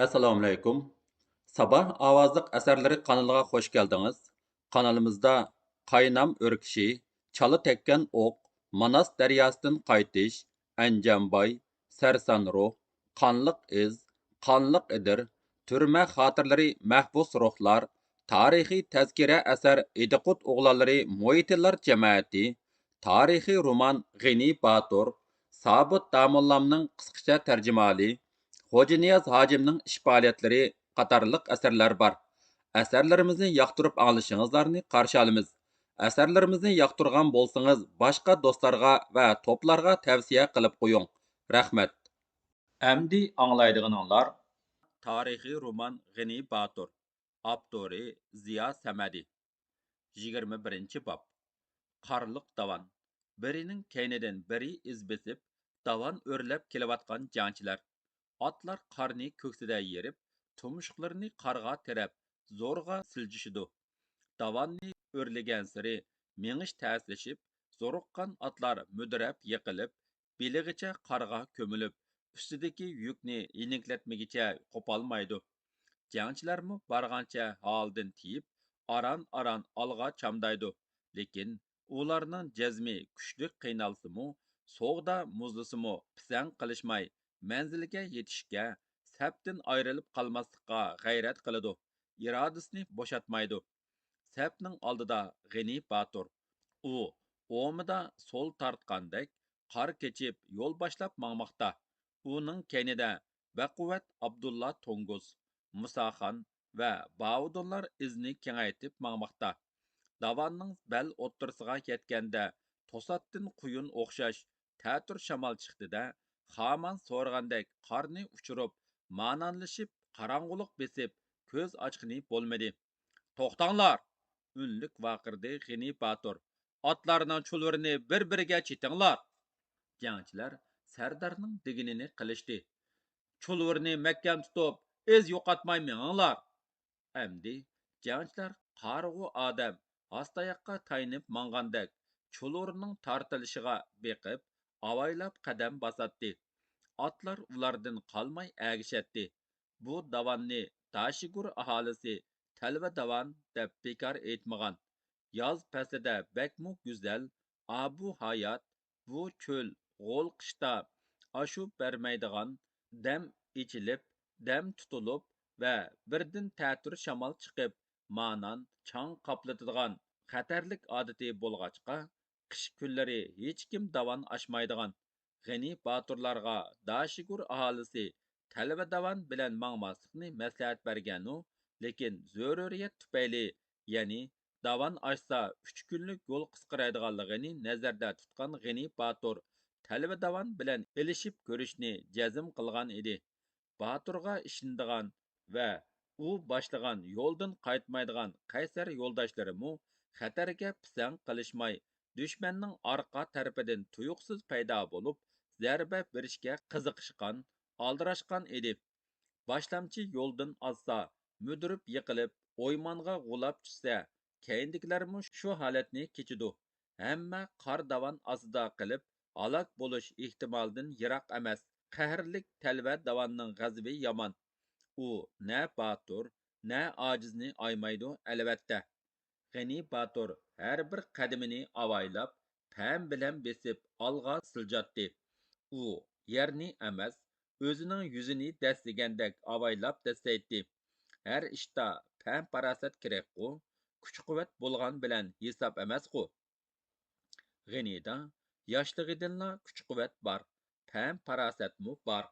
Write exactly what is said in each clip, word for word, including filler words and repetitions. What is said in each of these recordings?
ئەسسالامۇئەلەيكۇم. ساباھ ئاۋازلىق ئەسەرلىرى قانىلىغا خوش كەلدىڭىز. قانىلىمىزدا قاينام ئۆركىشى، چالا تەگكەن ئوق، ماناس دەرياسىدىن قايتىش، ئەنجانباي، سەرسان روھ، قانلىق ئىز، قانلىق ئېدىر، تۈرمە خاتىرىلىرى، مەھبۇس روھلار، تارىخىي تەزكىرە ئەسەر ئىدىقۇت ئوغلانلىرى مويىتىللار جەمەتى، تارىخىي رومان غېنى باتۇر، سابىت داموللامنىڭ قىسقىچە تەرجىمىھالى، خوجانىياز ھاجىمنىڭ ئىش پائالىيەتلىرى قاتارلىق ئەسەرلەر بار. ئەسەرلىرىمىزنى ياقتۇرۇپ ئاڭلىشىڭىزلارنى قارشى ئالىمىز. ئەسەرلىرىمىزنى ياقتۇرغان بولسىڭىز، باشقا دوستلارغا ۋە توپلارغا تەۋسىيە قىلىپ قويۇڭ. رەھمەت. ئەمدى ئاڭلايدىغىنىڭلار تارىخىي رومان غېنى باتۇر، ئاپتورى زىيا سەمەدى. يىگىرمە بىرىنچى باب. قارلىق داۋان. بىرىنىڭ كەينىدىن بىرى ئىز بېسىپ، داۋان ئۆرلەپ كېلىۋاتقان جەڭچىلەر. ئاتلار قارنى كۆكسىدە يېرىپ، تۇمشۇقلىرىنى قارغا تىرەپ، زورغا سىلجىشىدۇ. داۋاننى ئۆرلىگەنسېرى مېڭىش تەسلىشىپ، زورۇققان ئاتلار مۈدۈرەپ يىقىلىپ، بېلىغىچە قارغا كۆمۈلۈپ، ئۈستىدىكى يۈكنى يېنىكلەتمىگىچە قوپالمايدۇ. جەڭچىلەرمۇ بارغانچە ھالىدىن تېيىپ، ئاران-ئاران ئالغا چامدايدۇ. لېكىن ئۇلارنىڭ جەزمى كۈچلۈك قىينالسىمۇ، سوغدا مۇزلىسىمۇ پىسەڭ قىلىشماي، مەنزىلگە يېتىشكە، سەپتىن ئايرىلىپ قالماسلىققا غەيرەت قىلىدۇ، ئىرادىسىنى بوشاتمايدۇ. سەپنىڭ ئالدىدا غېنى باتۇر. ئۇ ئومىدا سول تارتقاندەك قار كېچىپ يول باشلاپ ماڭماقتا. ئۇنىڭ كەينىدە بەقۇۋۋەت ئابدۇللا توڭگۇز، مۇساخان ۋە باۋۇدۇنلار ئىزنى كېڭەيتىپ ماڭماقتا. داۋاننىڭ بەل ئوتتۇرىسىغا يەتكەندە، توساتتىن قۇيۇن ئوخشاش تەتۈر شامال چىقتى-دە، خامان سورىغاندەك قارنى ئۇچۇرۇپ، مانانلىشىپ، قاراڭغۇلۇق بېسىپ، كۆز ئاچقىنى بولمىدى. «توختاڭلار!» ئۈنلۈك ۋارقىرىدى غېنى باتۇر. «ئاتلارنىڭ چۇلۋۇرىنى بىر-بىرىگە چېتىڭلار!» جەڭچىلەر سەردارنىڭ دېگىنىنى قىلىشتى. «چۇلۋۇرنى مەھكەم تۇتۇپ، ئىز يوقاتماي مېڭىڭلار!» ئەمدى جەڭچىلەر قارىغۇ ئادەم ھاستاياققا تايىنىپ ماڭغاندەك، چۇلۋۇرنىڭ تارتىلىشىغا بېقىپ، ئاۋايلاپ قەدەم باساتتى. ئاتلار ئۇلاردىن قالماي ئەگىشەتتى. بۇ داۋاننى داشىگۇر ئاھالىسى تەلۋە داۋان دەپ بىكار ئېيتمىغان. ياز پەسلىدە بەكمۇ گۈزەل، ئابۇ ھايات، بۇ چۆل غول قىشتا ئاشۇ بەرمەيدىغان، دەم ئېچىلىپ، دەم تۇتۇلۇپ ۋە بىردىن تەتۈر شامال چىقىپ، مانان، چاڭ قاپلىتىدىغان خەتەرلىك ئادىتى بولغاچقا، قىش كۈنلىرى ھېچكىم داۋان ئاشمايدىغان. غېنى باتۇرلارغا داشىگۇر ئاھالىسى تەلۋە داۋان بىلەن ماڭماسلىقنى مەسلىھەت بەرگەنۇ، لېكىن زۆرۈرىيەت تۈپەيلى، يەنى داۋان ئاشسا ئۈچ كۈنلۈك يول قىسقىرايدىغانلىقىنى نەزەردە تۇتقان غېنى باتۇر تەلۋە داۋان بىلەن ئېلىشىپ كۆرۈشنى جەزم قىلغان ئىدى. باتۇرغا ئىشىنىدىغان ۋە ئۇ باشلىغان يولدىن قايتمايدىغان قەيسەر يولداشلىرىمۇ خەتەرگە پىسەڭ قىلىشماي، دۈشمەننىڭ ئارقا تەرىپىدىن تۇيۇقسىز پەيدا بولۇپ، زەربە بېرىشكە قىزىقىشقان، ئالدىراشقان ئىدى. باشلامچى يولدىن ئازسا، مۈدۈرۈپ يىقىلىپ، ئويمانغا غۇلاپ چۈشسە، كەينىدىكىلەرمۇ شۇ ھالەتنى كېچىدۇ. ھەممە قار داۋان ئاستىدا قېلىپ، ھالاك بولۇش ئېھتىمالىدىن يىراق ئەمەس. قەھەرلىك تەلۋە داۋاننىڭ غەزىپى يامان. ئۇ نە باتۇر، نە ئاجىزنى ئايىمايدۇ، ئەلۋەتتە. غېنى باتۇر ھەر بىر قەدىمىنى ئاۋايلاپ، پەم بىلەن بېسىپ ئالغا سىلجاتتى. ئۇ يەرنى ئەمەس، ئۆزىنىڭ يۈزىنى دەسسىگەندەك ئاۋايلاپ دەسسەيتتى. ھەر ئىشتا پەم-پاراسەت كېرەكقۇ، كۈچ-قۇۋۋەت بولغان بىلەن ھېساب ئەمەسقۇ. غېنىدا ياشلىقىدىنلا كۈچ-قۇۋۋەت بار، پەم-پاراسەتمۇ بار،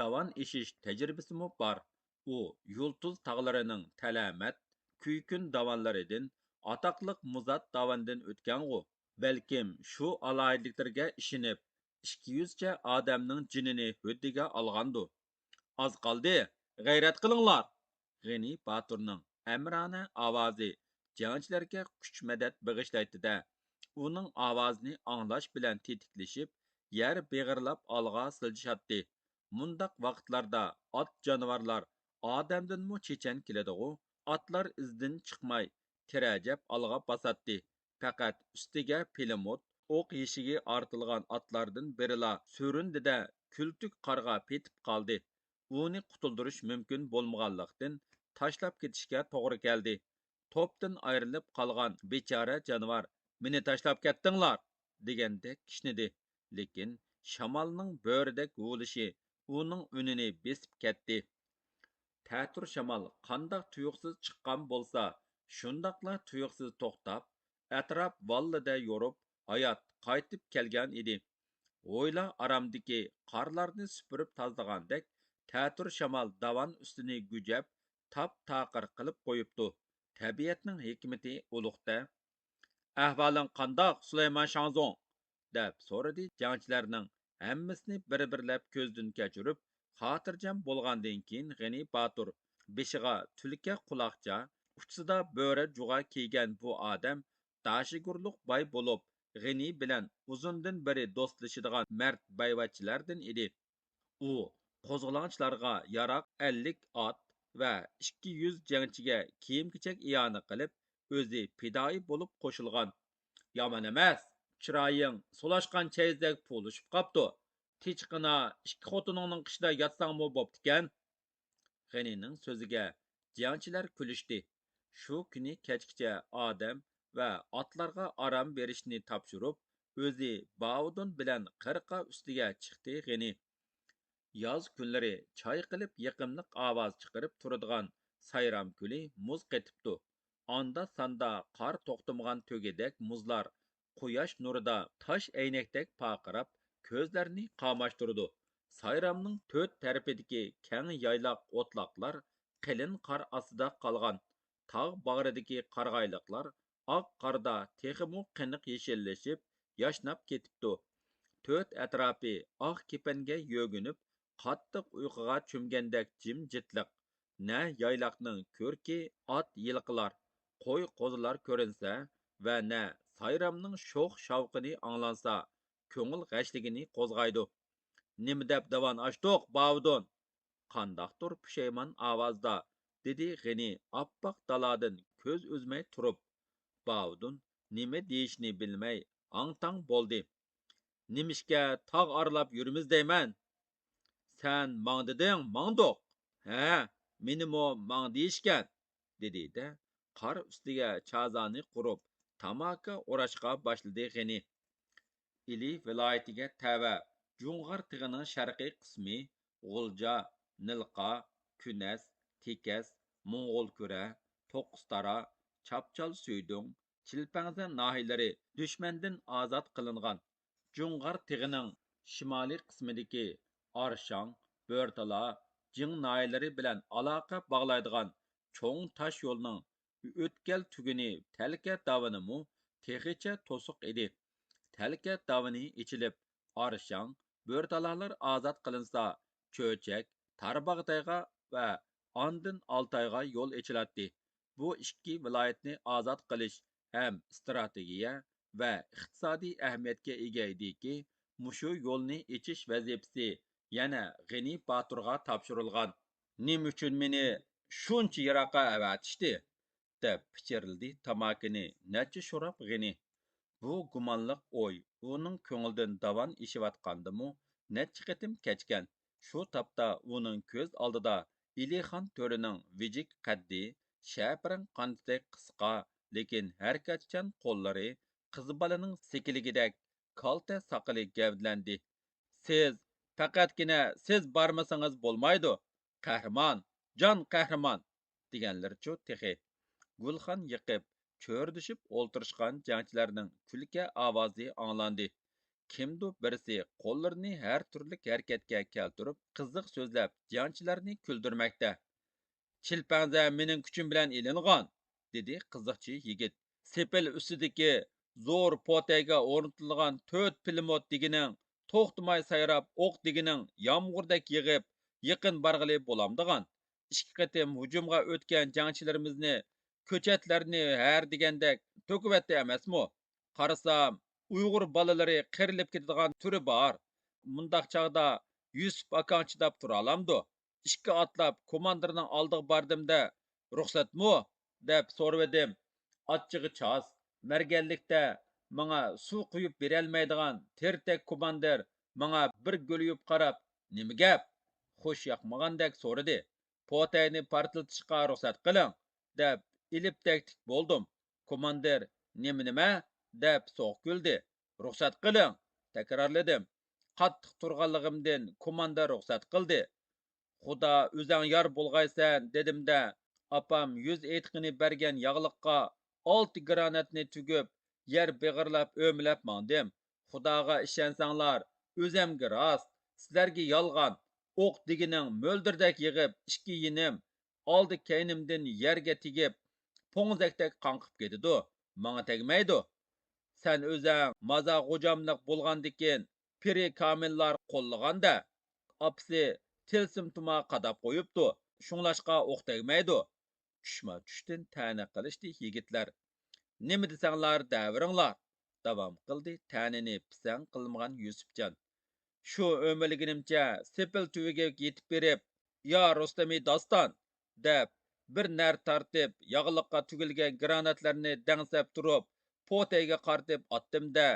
داۋان ئېشىش تەجرىبىسىمۇ بار. ئۇ يۇلتۇز تاغلىرىنىڭ تەلەمەت، كۈيكۈن داۋانلىرىدىن، ئاتاقلىق مۇزات داۋاندىن ئۆتكەنغۇ. بەلكىم شۇ ئالاھىدىلىكلىرىگە ئىشىنىپ، ئىككى يۈزچە ئادەمنىڭ جېنىنى ھۆددىگە ئالغاندۇ. ئاز قالدى، غەيرەت قىلىڭلار! غېنى باتۇرنىڭ ئەمرانە ئاۋازى جەڭچىلەرگە كۈچ-مەدەت بېغىشلايتتى-دە، ئۇنىڭ ئاۋازىنى ئاڭلاش بىلەن تېتىكلىشىپ، يەر بېغىرلاپ ئالغا سىلجىشاتتى. مۇنداق ۋاقىتلاردا ئات-جانىۋارلار ئادەمدىنمۇ چېچەن كېلىدىغۇ، ئاتلار ئىزدىن چىقماي، تىرەجەپ ئالغا باساتتى. پەقەت ئۈستىگە پىلىموت، ئوق يېشىكى ئارتىلغان ئاتلاردىن بىرىلا سۈرۈندى-دە، كۈلتۈك قارغا پېتىپ قالدى. ئۇنى قۇتۇلدۇرۇش مۇمكىن بولمىغانلىقتىن، تاشلاپ كېتىشكە توغرا كەلدى. توپتىن ئايرىلىپ قالغان بىچارە جانىۋار، «مېنى تاشلاپ كەتتىڭلار!» دېگەندەك كىشنىدى. لېكىن شامالنىڭ بۆرىدەك ھۇۋلىشى ئۇنىڭ ئۈنىنى بېسىپ كەتتى. تەتۈر شامال قانداق تۇيۇقسىز چىققان بولسا، شۇنداقلا تۇيۇقسىز توختاپ، ئەتراپ ۋاللىدە يورۇپ، ھايات قايتىپ كەلگەن ئىدى. ھويلا ئارامدىكى قارلارنى سۈپۈرۈپ تازىلىغاندەك، تەتۈر شامال داۋان ئۈستىنى گۈجەپ، تاپ-تاقىر قىلىپ قويۇپتۇ. تەبىئەتنىڭ ھېكمىتى ئۇلۇغ-دە. «ئەھۋالىڭ قانداق، سۇلايمان شاڭزۇڭ؟» دەپ سورىدى جەڭچىلەرنىڭ ھەممىسىنى بىر-بىرلەپ كۆزدىن كەچۈرۈپ، خاتىرجەم بولغاندىن كېيىن غېنى باتۇر بېشىغا تۈلكە قۇلاقچا، ئۇچىسىدا بۆرە جۇغا كىيگەن بۇ ئادەم داشىگۇرلۇق باي بولۇپ، غېنى بىلەن ئۇزۇندىن بېرى دوستلىشىدىغان مەرد بايۋەچچىلەردىن ئىدى. ئۇ قوزغىلاڭچىلارغا ياراق ئەللىك ئات ۋە ئىككى يۈز جەڭچىگە كىيىم-كېچەك ئىئانە قىلىپ، ئۆزى پىدائىي بولۇپ قوشۇلغان. «يامان ئەمەس، چىرايىڭ سولاشقان چەيزدەك پۇلۇشۇپ قاپتۇ. تېچىقىنا ئىككى خوتۇنۇڭنىڭ قېشىدا ياتساڭمۇ بوپتىكەن.» غېنىنىڭ سۆزىگە جەڭچىلەر كۈلۈشتى. شۇ كۈنى كەچكىچە ئادەم ۋە ئاتلارغا ئارام بېرىشنى تاپشۇرۇپ، ئۆزى باۋۇدۇن بىلەن قىرقا ئۈستىگە چىقتى غېنى. ياز كۈنلىرى چايقىلىپ يېقىملىق ئاۋاز چىقىرىپ تۇرىدىغان سايرام كۆلى مۇز قېتىپتۇ. ئاندا-ساندا قار توختىمىغان تۆگىدەك مۇزلار قۇياش نۇرىدا تاش ئەينەكتەك پارقىراپ، كۆزلەرنى قاماشتۇرىدۇ. سايرامنىڭ تۆت تەرىپىدىكى كەڭ يايلاق ئوتلاقلار قېلىن قار ئاستىدا قالغان. تاغ باغرىدىكى قارىغايلىقلار ئاق قاردا تېخىمۇ قېنىق يېشىللىشىپ، ياشناپ كېتىپتۇ. تۆت ئەتراپى ئاق كېپەنگە يۆگىنىپ، قاتتىق ئۇيقۇغا چۆمگەندەك جىمجىتلىق. نە يايلاقنىڭ كۆركى ئات، يىلقىلار، قوي، قوزىلار كۆرۈنسە ۋە نە سايرامنىڭ شوخ-شاۋقۇنى ئاڭلانسا، كۆڭۈل غەشلىكىنى قوزغايدۇ. «نېمە دەپ داۋان ئاچتۇق، باۋۇدۇن؟» قانداقتۇر پۇشايمان ئاۋازدا دېدى غېنى ئاپئاق دالادىن كۆز ئۈزمەي تۇرۇپ. باۋۇدۇن نېمە دېيىشنى بىلمەي ھاڭ-تاڭ بولدى. «نېمىشقا تاغ ئارىلاپ يۈرىمىز دەيمەن؟ سەن ماڭ دېدىڭ، ماڭدۇق.» «ھە، مېنىمۇ ماڭ دېيىشكەن.» دېدى-دە، قار ئۈستىگە چازانى قۇرۇپ، تاماكا ئوراشقا باشلىدى غېنى. ئىلى ۋىلايىتىگە تەۋە جۇڭغار تېغىنىڭ شەرقىي قىسمى، غۇلجا، نىلقا، كۈنەس، تېكەس، موڭغۇلكۈرە، توققۇزتارا، چاپچال سۈيدۈڭ، چىلپەڭزە ناھىيەلىرى دۈشمەندىن ئازاد قىلىنغان. جۇڭغار تېغىنىڭ شىمالىي قىسمىدىكى ئارشاڭ، بۆرتالا، جىڭ ناھىيەلىرى بىلەن ئالاقە باغلايدىغان چوڭ تاش يولنىڭ ئۆتكەل تۈگۈنى تەلكە داۋىنىمۇ تېخىچە توسۇق ئىدى. تەلكە داۋىنى ئېچىلىپ، ئارشاڭ، بۆرتالالار ئازاد قىلىنسا، چۆچەك، تارباغاتايغا ۋە ئاندىن ئالتايغا يول ئېچىلاتتى. بۇ ئىككى ۋىلايەتنى ئازاد قىلىش ھەم ئىستراتېگىيە ۋە ئىقتىسادىي ئەھمىيەتكە ئىگە ئىدىكى، مۇشۇ يولنى ئېچىش ۋەزىپىسى يەنە غېنى باتۇرغا تاپشۇرۇلغان. «نېمە ئۈچۈن مېنى شۇنچە يىراققا ئەۋەتىشتى؟» دەپ پىچىرلىدى تاماكىنى نەچچە شوراپ غېنى. بۇ گۇمانلىق ئوي ئۇنىڭ كۆڭلىدىن داۋان ئېشىۋاتقاندىمۇ نەچچە قېتىم كەچكەن. شۇ تاپتا ئۇنىڭ كۆز ئالدىدا ئىلىخان تۆرىنىڭ ۋىجىك قەددى، شەپىرەڭ قانىتىدەك قىسقا، لېكىن ھەرىكەتچان قوللىرى، قىز بالىنىڭ سېكىلىكىدەك كالتە ساقىلى گەۋدىلەندى. «سىز، پەقەتكىنە سىز بارمىسىڭىز بولمايدۇ، قەھرىمان، جان قەھرىمان!» دېگەنلىرىچۇ تېخى. گۈلخان يېقىپ، چۆرىدىشىپ ئولتۇرۇشقان جەڭچىلەرنىڭ كۈلكە ئاۋازى ئاڭلاندى. كىمدۇ بىرسى قوللىرىنى ھەر تۈرلۈك ھەرىكەتكە كەلتۈرۈپ، قىزىق سۆزلەپ، جەڭچىلەرنى كۈلدۈرمەكتە. «چىلپەڭزە مېنىڭ كۈچۈم بىلەن ئېلىنغان!» دېدى قىزىقچى يىگىت. «سېپىل ئۈستىدىكى زور پوتەيگە ئورنىتىلغان تۆت پىلىموت دېگىنىڭ، توختىماي سايراپ ئوق دېگىنىڭ يامغۇردەك يېغىپ، يېقىن بارغىلى بولامدىغان. ئىككى قېتىم ھۇجۇمغا ئۆتكەن جەڭچىلىرىمىزنى، كۆچەتلەرنى ھەر دېگەندەك تۆكۈۋەتتى ئەمەسمۇ؟ قارىسام، ئۇيغۇر بالىلىرى قىرىلىپ كېتىدىغان تۈرى بار. مۇنداق چاغدا يۈسۈپ ئاكاڭ چىداپ تۇرالامدۇ؟» ئىككى ئاتلاپ كوماندىرنىڭ ئالدىغا باردىم-دە، «رۇخسەتمۇ؟» دەپ سورىۋىدىم. ئاچچىقى چاس، مەرگەنلىكتە ماڭا سۇ قۇيۇپ بېرەلمەيدىغان تېرىتەك كوماندىر ماڭا بىر گۆلىيىپ قاراپ، «نېمە گەپ؟» پۇش ياقمىغاندەك سورىدى. پوتەينى پارتلىتىشقا رۇخسەت قىلىڭ، دەپ ئېلىپ تەكتىك بولدۇم. كوماندىر نېمە نېمە؟ دەپ سوغۇق كۈلدى. رۇخسەت قىلىڭ، تەكرارلىدىم. قاتتىق تۇرغانلىقىمدىن كوماندىر رۇخسەت قىلدى. خۇدا ئۆزەڭ يار بولغايسەن، دېدىمدە، ئاپام يۈز ئېيتقىنى بەرگەن ياغلىققا ئالتە گراناتنى تۈگۈپ، يەر بېغىرلاپ ئۆمىلەپ ماڭدىم. خۇداغا ئىشەنسەڭلار، ئۆزەمگە راست، سىلەرگە يالغان. ئوق دېگىنىڭ مۆلدۈردەك يېغىپ، ئىككى يېنىم، ئالدى كەينىمدىن يەرگە تېگىپ، پوڭزەكتەك قاڭقىپ كېتىدۇ، ماڭا تەگمەيدۇ. سەن ئۆزەڭ مازا غوجاملىق بولغاندىكىن، پىرى كامىللار قوللىغاندە، ئاپىسى تىلسىم تۇما قاداپ قويۇپتۇ، شۇڭلاشقا ئوق تەگمەيدۇ. چۈشمۇ چۈشتىن تەنە قىلىشتى يىگىتلەر. نېمە دېسەڭلار دەۋېرىڭلار، داۋام قىلدى تەنىنى پىسەڭ قىلمىغان يۈسۈپجان. شۇ ئۆمىلىگىنىمچە سېپىل تۈۋىگە يېتىپ بېرىپ، يا رۇستەمى داستان، دەپ، بىر نەر تارتىپ، ياغلىققا تۈگۈلگەن گراناتلارنى دەڭسەپ تۇرۇپ، پوتەيگە قارىتىپ ئاتتىم-دە،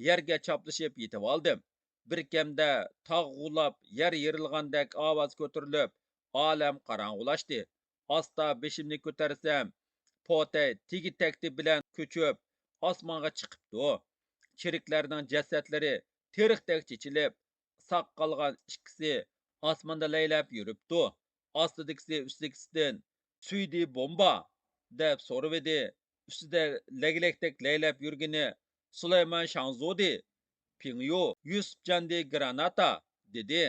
يەرگە چاپلىشىپ يېتىۋالدىم. بىركەمدە تاغ غۇلاپ، يەر يېرىلغاندەك ئاۋاز كۆتۈرۈلۈپ، ئالەم قاراڭغۇلاشتى. ئاستا بېشىمنى كۆتەرسەم، پوتەي تېگى-تەكتى بىلەن كۆچۈپ، ئاسمانغا چىقىپتۇ. چېرىكلەرنىڭ جەسەتلىرى تېرىقتەك چېچىلىپ، ساق قالغان ئىككىسى ئاسماندا لەيلەپ يۈرۈپتۇ. ئاستىدىكىسى ئۈستىدىكىسىدىن، سۈيدى بومبا؟ دەپ سورىۋىدى. ئۈستىدە لەگلەكتەك لەيلەپ يۈرگىنى سۇلايمان شاڭزۇدى، پىڭيۇ يۈسۈپجاندى گراناتا، دېدى.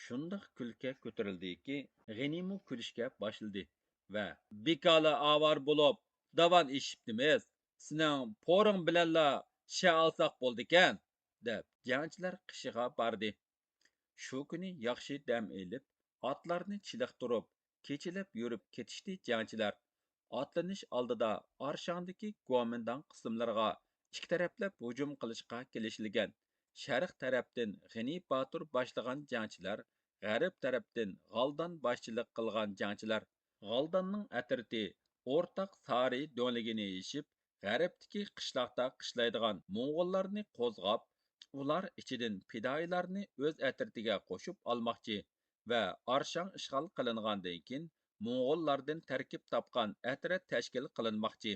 شۇنداق كۈلكە كۆتۈرۈلدىكى، غېنىمۇ كۈلۈشكە باشلىدى ۋە بىكالە ئاۋارە بولۇپ داۋان ئېشىپتىمىز، سېنىڭ پورۇڭ بىلەنلا شە ئالساق بولىدىكەن، دەپ جەڭچىلەر قېشىغا باردى. شۇ كۈنى ياخشى دەم ئېلىپ، ئاتلارنى چېلىقتۇرۇپ، كېچىلەپ يۈرۈپ كېتىشتى جەڭچىلەر. ئاتلىنىش ئالدىدا ئارشاڭدىكى گومىنداڭ قىسىملىرىغا ئىككى تەرەپلەپ ھۇجۇم قىلىشقا كېلىشىلگەن. شەرق تەرەپتىن غېنى باتۇر باشلىغان جەڭچىلەر، غەرب تەرەپتىن غالدان باشچىلىق قىلغان جەڭچىلەر. غالداننىڭ ئەترىتى ئورتاق سارى دۆڭلىكىنى ئېشىپ، غەربتىكى قىشلاقتا قىشلايدىغان موڭغۇللارنى قوزغاپ، ئۇلار ئىچىدىن پىدائىيلارنى ئۆز ئەترىتىگە قوشۇپ ئالماقچى ۋە ئارشاڭ ئىشغال قىلىنغاندىن كېيىن، موڭغۇللاردىن تەركىب تاپقان ئەترەت تەشكىل قىلىنماقچى.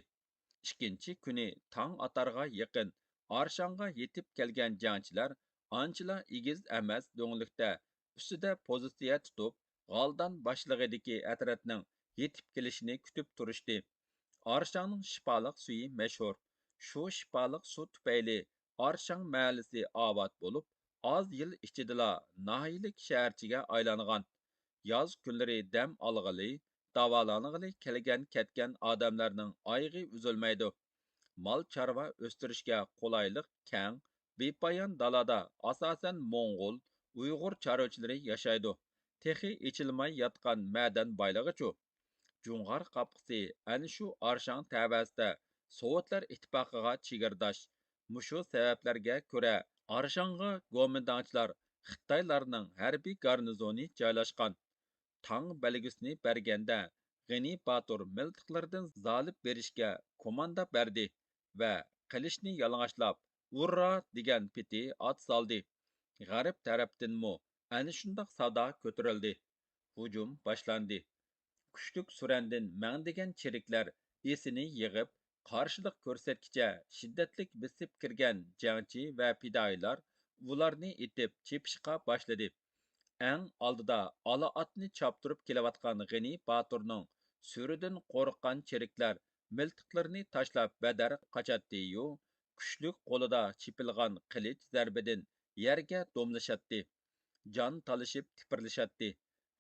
ئىككىنچى كۈنى تاڭ ئاتارغا يېقىن ئارشاڭغا يېتىپ كەلگەن جەڭچىلەر ئانچىلا ئېگىز ئەمەس دۆڭلۈكتە ئۈستىدە پوزىتسىيە تۇتۇپ، غالدان باشلىقىدىكى ئەترەتنىڭ يېتىپ كېلىشىنى كۈتۈپ تۇرۇشتى. ئارشاڭنىڭ شىپالىق سۈيى مەشھۇر. شۇ شىپالىق سۇ تۈپەيلى ئارشاڭ مەھەللىسى ئاۋات بولۇپ، ئاز يىل ئىچىدىلا ناھىيەلىك شەھەرچىگە ئايلانغان. ياز كۈنلىرى دەم ئالغىلى، داۋالانغىلى كەلگەن-كەتكەن ئادەملەرنىڭ ئايىغى ئۈزۈلمەيدۇ. مال-چارۋا ئۆستۈرۈشكە قولايلىق كەڭ، بىپايان دالادا ئاساسەن موڭغۇل، ئۇيغۇر چارۋىچىلىرى ياشايدۇ. تېخى ئېچىلماي ياتقان مەدەن بايلىقىچۇ؟ جۇڭغار قاپقىسى ئەنە شۇ ئارشاڭ تەۋەسىدە سوۋېتلار ئىتتىپاقىغا چېگرىداش. مۇشۇ سەۋەبلەرگە كۆرە، ئارشاڭغا گومىنداڭچىلار خىتايلارنىڭ ھەربىي گارنىزونى جايلاشقان. تاڭ بەلگىسىنى بەرگەندە، غېنى باتۇر مىلتىقلىرىدىن زالىپ بېرىشكە كوماندا بەردى ۋە قىلىچنى يالىڭاچلاپ، «ھۇررا!» دېگەن پېتى ئات سالدى. غەرب تەرەپتىنمۇ ئەنە شۇنداق سادا كۆتۈرۈلدى. ھۇجۇم باشلاندى. كۈچلۈك سۈرەندىن مەڭدىگەن چېرىكلەر ئېسىنى يىغىپ، قارشىلىق كۆرسەتكىچە شىددەتلىك بېسىپ كىرگەن جەڭچى ۋە پىدائىيلار ئۇلارنى ئېتىپ چېپىشقا باشلىدى. ئەڭ ئالدىدا ئالا ئاتنى چاپتۇرۇپ كېلىۋاتقان غېنى باتۇرنىڭ سۈرىدىن قورققان چېرىكلەر مىلتىقلىرىنى تاشلاپ بەدەر قاچاتتى-يۇ، كۈچلۈك قولىدا چېپىلغان قىلىچ زەربىدىن يەرگە دوملىشاتتى. جان تالىشىپ تىپىرلىشاتتى.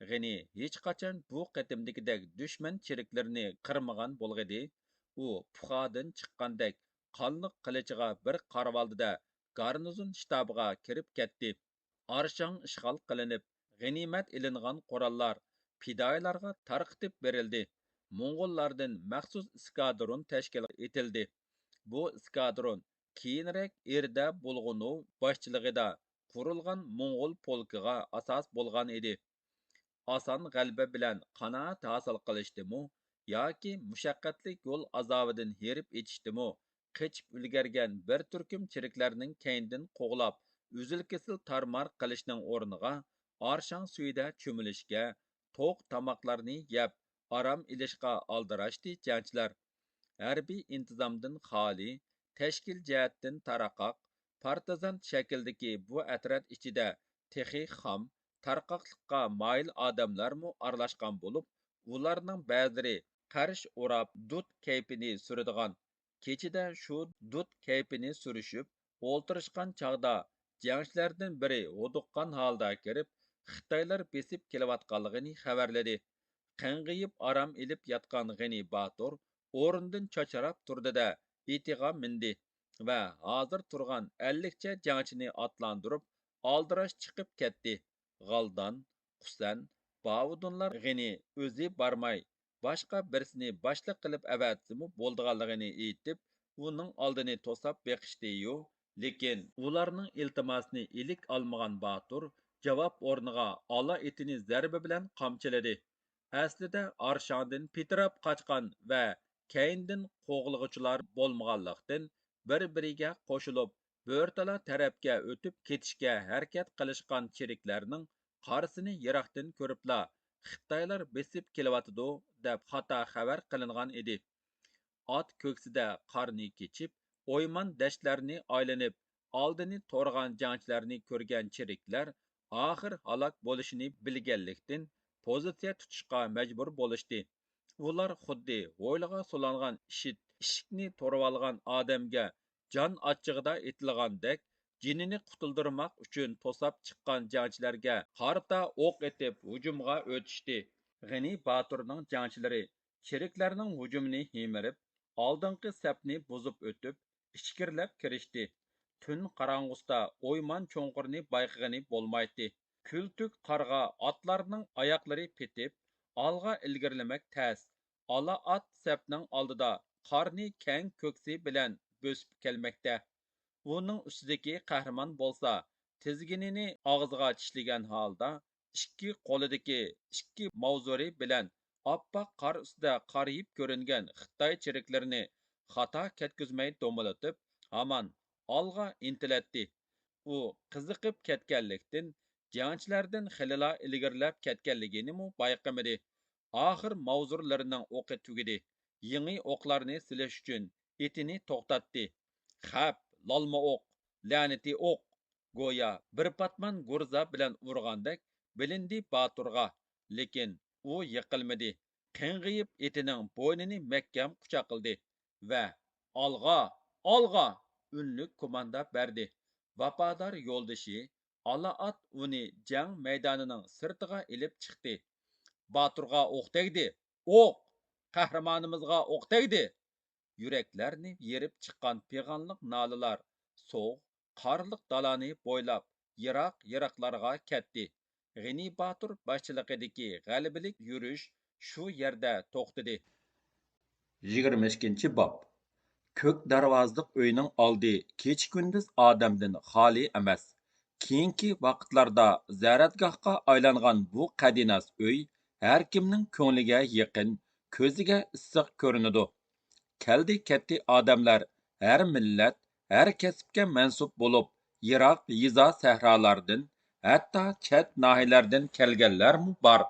غېنى ھېچقاچان بۇ قېتىمدىكىدەك دۈشمەن چېرىكلىرىنى قىرمىغان بولغىدى. ئۇ پۇخادىن چىققاندەك قانلىق قىلىچىغا بىر قارىۋالدى-دە، گارنىزون شتابىغا كىرىپ كەتتى. ئارشاڭ ئىشغال قىلىنىپ، غەنىيمەت ئېلىنغان قوراللار پىدائىيلارغا تارقىتىپ بېرىلدى. موڭغۇللاردىن مەخسۇس ئېسكادرون تەشكىل ئېتىلدى. بۇ ئېسكادرون كېيىنرەك ئېردە بولغۇنوۋ باشچىلىقىدا قۇرۇلغان موڭغۇل پولكىغا ئاساس بولغان ئىدى. ئاسان غەلىبە بىلەن قانائەت ھاسىل قىلىشتىمۇ ياكى مۇشەققەتلىك يول ئازابىدىن ھېرىپ ئېتىشتىمۇ، قېچىپ ئۈلگەرگەن بىر تۈركۈم چېرىكلەرنىڭ كەينىدىن قوغلاپ، ئۈزۈل-كېسىل تارمار قىلىشنىڭ ئورنىغا، ئارشاڭ سۈيىدە چۆمۈلۈشكە، توق تاماقلارنى يەپ، ئارام ئېلىشقا ئالدىراشتى جەڭچىلەر. ھەربىي ئىنتىزامدىن خالىي، تەشكىل جەھەتتىن تارقاق، پارتىزان شەكلىدىكى بۇ ئەترەت ئىچىدە تېخى خام، تارقاقلىققا مايىل ئادەملەرمۇ ئارىلاشقان بولۇپ، ئۇلارنىڭ بەزىلىرى قەرش ئوراپ، دۇت كەيپىنى سۈرىدىغان، كېچىدە شۇ دۇت كەيپىنى سۈرۈشۈپ ئولتۇرۇشقان چاغدا، جەڭچىلەردىن بىرى ھودۇققان ھالدا كىرىپ، خىتايلار بېسىپ كېلىۋاتقانلىقىنى خەۋەرلىدى. قېڭىيىپ ئارام ئېلىپ ياتقان غېنى باتۇر ئورنىدىن چاچراپ تۇردى-دە، ئېتىغا مىندى ۋە ھازىر تۇرغان ئەللىكچە جەڭچىنى ئاتلاندۇرۇپ، ئالدىراش چىقىپ كەتتى. غالدان، قۇسەن، باۋۇدۇنلار غېنى ئۆزى بارماي، باشقا بىرسىنى باشلىق قىلىپ ئەۋەتسىمۇ بولىدىغانلىقىنى ئېيتىپ، ئۇنىڭ ئالدىنى توساپ بېقىشتىيۇ. لېكىن ئۇلارنىڭ ئىلتىماسىنى ئىلىك ئالمىغان باتۇر جاۋاب ئورنىغا ئالا ئېتىنى زەربە بىلەن قامچىلىدى. ئەسلىدە ئارشاڭدىن پىتىراپ قاچقان ۋە كەينىدىن قوغلىغۇچىلار بولمىغانلىقتىن، بىر-بىرىگە قوشۇلۇپ، بۆرتالا تەرەپكە ئۆتۈپ كېتىشكە ھەرىكەت قىلىشقان چېرىكلەرنىڭ قارىسىنى يىراقتىن كۆرۈپلا، خىتايلار بېسىپ كېلىۋاتىدۇ، دەپ خاتا خەۋەر قىلىنغان ئىدى. ئات كۆكسىدە قارنى كېچىپ، ئويمان دەشتلەرنى ئايلىنىپ، ئالدىنى تورىغان جەڭچىلەرنى كۆرگەن چېرىكلەر ئاخىر ھالاك بولۇشىنى بىلگەنلىكتىن، پوزىتسىيە تۇتۇشقا مەجبۇر بولۇشتى. ئۇلار خۇددى ھويلىغا سولانغان ئىشىك، ئىشىكنى تورىۋالغان ئادەمگە جان ئاچچىقىدا ئېتىلغاندەك، جېنىنى قۇتۇلدۇرماق ئۈچۈن توساپ چىققان جەڭچىلەرگە قارىتا ئوق ئېتىپ ھۇجۇمغا ئۆتۈشتى. غېنى باتۇرنىڭ جەڭچىلىرى چېرىكلەرنىڭ ھۇجۇمىنى ھىمىرىپ، ئالدىنقى سەپنى بۇزۇپ ئۆتۈپ، ئىچكىرىلەپ كىرىشتى. تۈن قاراڭغۇسىدا ئويمان چوڭقۇرىنى بايقىغىلى بولمايتتى. كۈلتۈك قارغا ئاتلارنىڭ ئاياقلىرى پېتىپ، ئالغا ئىلگىرىلىمەك تەس. ئالا ئات سەپنىڭ ئالدىدا قارنى كەڭ كۆكسى بىلەن بۆسۈپ كەلمەكتە. ئۇنىڭ ئۈستىدىكى قەھرىمان بولسا، تىزگىنىنى ئاغزىغا چىشلىگەن ھالدا، ئىككى قولىدىكى ئىككى ماۋزۇرى بىلەن ئاپئاق قار ئۈستىدە قارىيىپ كۆرۈنگەن خىتاي چېرىكلىرىنى خاتا كەتكۈزمەي دومىلىتىپ، ھامان ئالغا ئىنتىلەتتى. ئۇ قىزىقىپ كەتكەنلىكتىن، جەڭچىلەردىن خېلىلا ئىلگىرىلەپ كەتكەنلىكىنىمۇ بايقىمىدى. ئاخىر ماۋزۇرلىرىنىڭ ئوقى تۈگىدى. يېڭى ئوقلارنى سېلىش ئۈچۈن ئېتىنى توختاتتى. خەپ، لالما ئوق، لەنىتى ئوق! گويا بىر پاتمان گۇرزا بىلەن ئۇرغاندەك بىلىندى باتۇرغا، لېكىن ئۇ يىقىلمىدى. قېڭىيىپ ئېتىنىڭ بوينىنى مەھكەم قۇچاقلىدى ۋە «ئالغا! ئالغا!» ئۈنلۈك كوماندا بەردى. ۋاپادار يولدىشى ئالا ئات ئۇنى جەڭ مەيدانىنىڭ سىرتىغا ئېلىپ چىقتى. باتۇرغا ئوق تەگدى! ئوق! قەھرىمانىمىزغا ئوق تەگدى! يۈرەكلەرنى يېرىپ چىققان پىغانلىق نالىلار سوغۇق قارلىق دالانى بويلاپ يىراق-يىراقلارغا كەتتى. غېنى باتۇر باشچىلىقىدىكى غەلىبىلىك يۈرۈش شۇ يەردە توختىدى. يىگىرمە ئىككىنچى باب. كۆك دەرۋازىلىق ئۆينىڭ ئالدى كېچە-كۈندۈز ئادەمدىن خالىي ئەمەس. كېيىنكى ۋاقىتلاردا زەرەتگاھقا ئايلانغان بۇ قەدىناس ئۆي ھەر كىمنىڭ كۆڭلىگە يېقىن، كۆزىگە ئىسسىق كۆرۈنىدۇ. كەلدى-كەتتى ئادەملەر ھەر مىللەت، ھەر كەسىپكە مەنسۇپ بولۇپ، يىراق يېزا-سەھرالاردىن، ھەتتا چەت ناھىيەلەردىن كەلگەنلەرمۇ بار.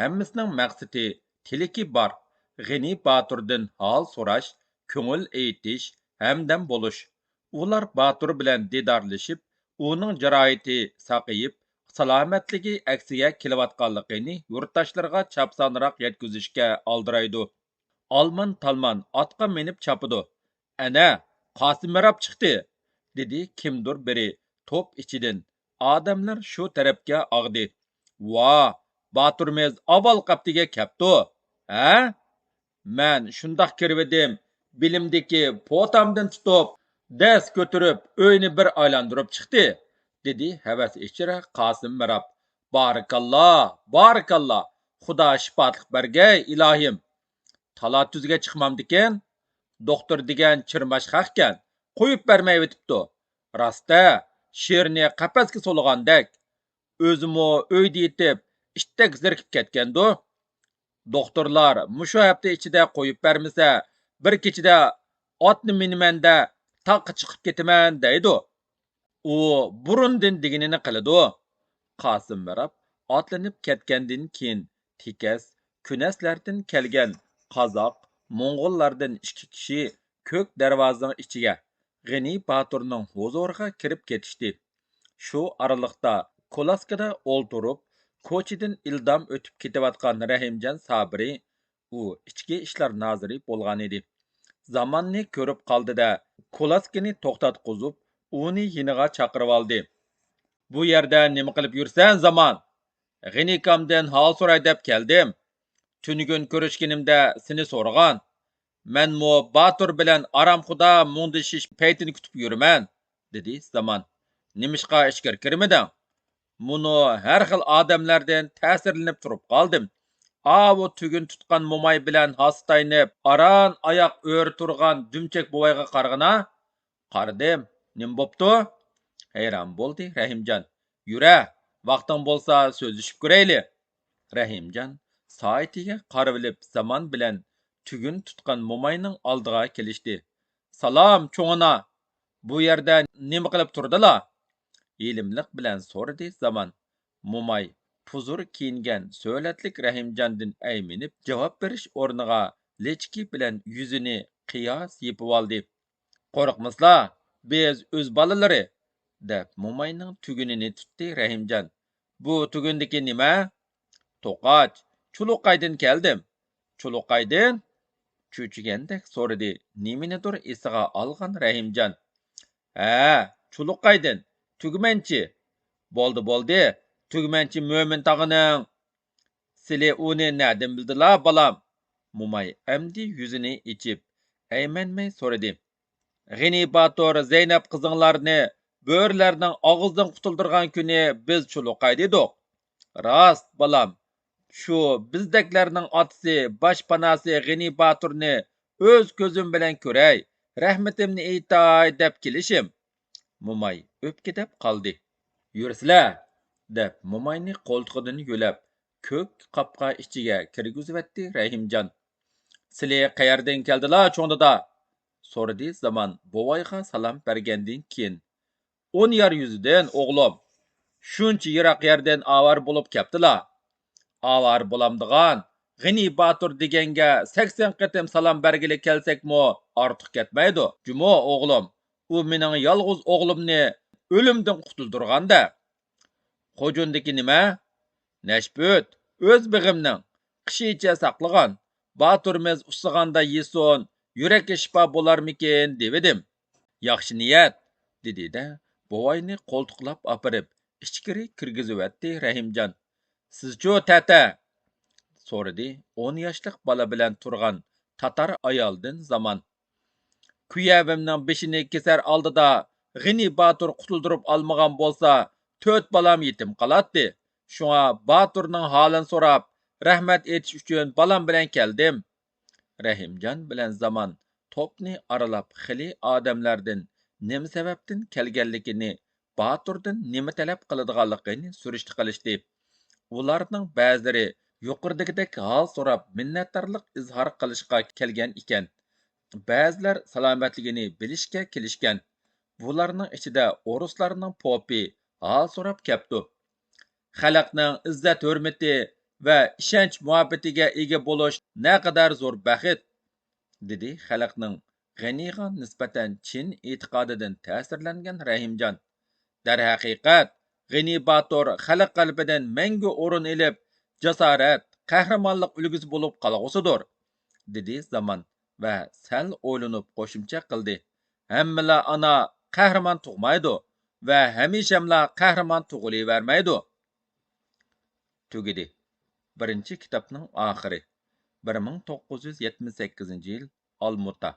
ھەممىسىنىڭ مەقسىتى، تىلىكى بار. غېنى باتۇردىن ھال سوراش، كۆڭۈل ئېيتىش، ھەمدەم بولۇش. ئۇلار باتۇر بىلەن دىدارلىشىپ، ئۇنىڭ جاراھىتى ساقىيىپ، سالامەتلىكى ئەكسىگە كېلىۋاتقانلىقىنى يۇرتداشلىرىغا چاپسانراق يەتكۈزۈشكە ئالدىرايدۇ. ئالمان-تالمان ئاتقا مىنىپ چاپىدۇ. «ئەنە، قاسىم مىراب چىقتى!» دېدى كىمدۇر بىرى توپ ئىچىدىن. ئادەملەر شۇ تەرەپكە ئاغدى. «ۋا، باتۇرىمىز ئاۋۋال قەپتىگە كەپتۇ، ھە؟ مەن شۇنداق كىرىۋىدىم، بېلىمدىكى پوتامدىن تۇتۇپ، دەس كۆتۈرۈپ، ئۆينى بىر ئايلاندۇرۇپ چىقتى»، دېدى ھەۋەس ئىچرە قاسىم مىراب. «بارىكاللا، بارىكاللا! خۇدا شىپالىق بەرگەي، ئىلاھىم!» «تالا-تۈزگە چىقمامدىكىن؟ دوختۇر دېگەن چىرماش خەقكەن، قويۇپ بەرمەيۋېتىپتۇ. راست-ە، شىرنى قەپەسكە سولىغاندەك. ئۆزىمۇ ئۆيدە يېتىپ، ئىتتەك زېرىكىپ كەتكەندۇ. دوختۇرلار مۇشۇ ھەپتە ئىچىدە قويۇپ بەرمىسە، بىر كېچىدە ئاتنى مىنىمەن-دە، تاغقا چىقىپ كېتىمەن دەيدۇ. ئۇ بۇرۇندىن دېگىنىنى قىلىدۇ.» قاسىم مىراب ئاتلىنىپ كەتكەندىن كېيىن، تېكەس كۈنەسلەردىن كەلگەن قازاق، موڭغۇللاردىن ئىككى كىشى كۆك دەرۋازىنىڭ ئىچىگە، غېنى باتۇرنىڭ ھۇزۇرىغا كىرىپ كېتىشتى. شۇ ئارىلىقتا كولاسكىدا ئولتۇرۇپ، كوچىدىن ئىلدام ئۆتۈپ كېتىۋاتقان رەھىمجان سابىرى، ئۇ ئىچكى ئىشلار نازىرى بولغانىدى، زاماننى كۆرۈپ قالدى-دە، كولاسكىنى توختاتقۇزۇپ، ئۇنى يېنىغا چاقىرىۋالدى. بۇ يەردە نېمە قىلىپ يۈرسەن، زامان؟ غېنىكامدىن ھال سوراي دەپ كەلدىم. تۈنۈگۈن كۆرۈشكىنىمدە سېنى سورىغان. مەنمۇ باتۇر بىلەن ئارامخۇدا مۇڭدىشىش پەيتىنى كۈتۈپ يۈرىمەن، دېدى زامان. نېمىشقا ئىچكىرى كىرمىدىڭ؟ مۇنۇ ھەر خىل ئادەملەردىن تەسىرلىنىپ تۇرۇپ قالدىم. ئاۋۇ تۈگۈن تۇتقان موماي بىلەن ھاسىتاينىپ، ئاران ئاياق ئۆرە تۇرغان دۈمچەك بوۋايغا قارىغىنا. قارىدىم، نېمە بوپتۇ؟ ھەيران بولدى رەھىمجان. يۈرە، ۋاقتىڭ بولسا سۆزلىشىپ كۆرەيلى. رەھىمجان سائىتىگە قارىۋېلىپ زامان بىلەن تۈگۈن تۇتقان موماينىڭ ئالدىغا كېلىشتى. سالام، چوڭ ئانا! بۇ يەردە نېمە قىلىپ تۇردىلا؟ ھېلىملىق بىلەن سورىدى زامان. موماي پۇزۇر كىيىنگەن سۆلەتلىك رەھىمجاندىن ئەيمىنىپ جاۋاب بېرىش ئورنىغا لىچكى بىلەن يۈزىنى قىياس يېپىۋالدى. قورقمىسىلا، بىز ئۆز بالىلىرى، دەپ موماينىڭ تۈگۈنىنى تۇتتى رەھىمجان. بۇ تۈگۈندىكى نېمە؟ توقاچ، چۇلۇقايدىن كەلدىم. چۇلۇقايدىن؟ چۆچۈگەندەك سورىدى نېمىنىدۇر ئېسىغا ئالغان رەھىمجان. ھە، چۇلۇقايدىن، تۈگمەنچى. بولدى، بولدى، تۈگمەنچى مۆمىن تاغىنىڭ. سىلى ئۇنى نەدىن بىلدىلا، بالام؟ موماي ئەمدى يۈزىنى ئېچىپ، ئەيمەنمەي سورىدى. غېنى باتۇر زەينەپ قىزىڭلارنى بۆرىلەرنىڭ ئاغزىدىن قۇتۇلدۇرغان كۈنى بىز چۇلۇقايدا ئىدۇق. راست، بالام. شۇ بىزدەكلەرنىڭ ئاتىسى، باش پاناسى غېنى باتۇرنى ئۆز كۆزۈم بىلەن كۆرەي، رەھمىتىمنى ئېيتاي دەپ كېلىشىم. موماي ئۆپكىدەپ قالدى. يۈرسىلە! دەپ موماينى قولتۇقىدىن يۆلەپ، كۆك قاپقا ئىچىگە كىرگۈزۈۋەتتى رەھىمجان. سىلى قەيەردىن كەلدىلا، چوڭ دادا؟ سورىدى زامان بوۋايغا سالام بەرگەندىن كېيىن. ئون يار يۈزىدىن، ئوغلۇم. شۇنچە يىراق يەردىن ئاۋارە بولۇپ كەپتىلا. ئاۋارە بولامدىغان، غېنى باتۇر دېگەنگە سەكسەن قېتىم سالام بەرگىلى كەلسەكمۇ ئارتۇق كەتمەيدۇ. جۇمۇ ئوغلۇم، ئۇ مېنىڭ يالغۇز ئوغلۇمنى ئۆلۈمدىن قۇتۇلدۇرغان-دە. خوجۇندىكى نېمە؟ نەشپۈت، ئۆز بېغىمنىڭ، قىشىچە ساقلىغان. باتۇرىمىز ئۇسسىغاندا يېسۇن، يۈرەككە شىپا بولارمىكىن دېۋىدىم. ياخشى نىيەت، دېدى-دە، بوۋاينى قولتۇقلاپ ئاپىرىپ، ئىچكىرى كىرگۈزۈۋەتتى رەھىمجان. سىزچۇ، تەتە؟ سورىدى ئون ياشلىق بالا بىلەن تۇرغان تاتار ئايالدىن زامان. كۈيەۋىمنىڭ بېشىنى كېسەر ئالدىدا غېنى باتۇر قۇتۇلدۇرۇپ ئالمىغان بولسا، تۆت بالام يېتىم قالاتتى. شۇڭا باتۇرنىڭ ھالىنى سوراپ، رەھمەت ئېيتىش ئۈچۈن بالام بىلەن كەلدىم. رەھىمجان بىلەن زامان توپنى ئارىلاپ خېلى ئادەملەردىن نېمە سەۋەبتىن كەلگەنلىكىنى، باتۇردىن نېمە تەلەپ قىلىدىغانلىقىنى سۈرۈشتە قىلىشتى. ئۇلارنىڭ بەزىلىرى يۇقىرىدىكىدەك ھال سوراپ مىننەتدارلىق ئىزھار قىلىشقا كەلگەن ئىكەن. بەزىلەر سالامەتلىكىنى بىلىشكە كېلىشكەن. بۇلارنىڭ ئىچىدە ئورۇسلارنىڭ پوپى ھال سوراپ كەپتۇ. خەلقنىڭ ئىززەت-ھۆرمىتى ۋە ئىشەنچ-مۇھەببىتىگە ئىگە بولۇش نەقەدەر زور بەخت! دېدى خەلقنىڭ غېنىغا نىسبەتەن چىن ئېتىقادىدىن تەسىرلەنگەن رەھىمجان. دەرھەقىقەت، غېنى باتۇر خەلق قەلبىدىن مەڭگۈ ئورۇن ئېلىپ، جاسارەت، قەھرىمانلىق ئۈلگىسى بولۇپ قالغۇسىدۇر، دېدى زامان ۋە سەل ئويلىنىپ قوشۇمچە قىلدى. ھەممىلا ئانا قەھرىمان تۇغمايدۇ ۋە ھەمىشەملا قەھرىمان تۇغۇلۇۋەرمەيدۇ. تۈگىدى. بىرىنچى كىتابنىڭ ئاخىرى. بىر مىڭ توققۇز يۈز يەتمىش سەككىزىنچى يىل، ئالمۇتا.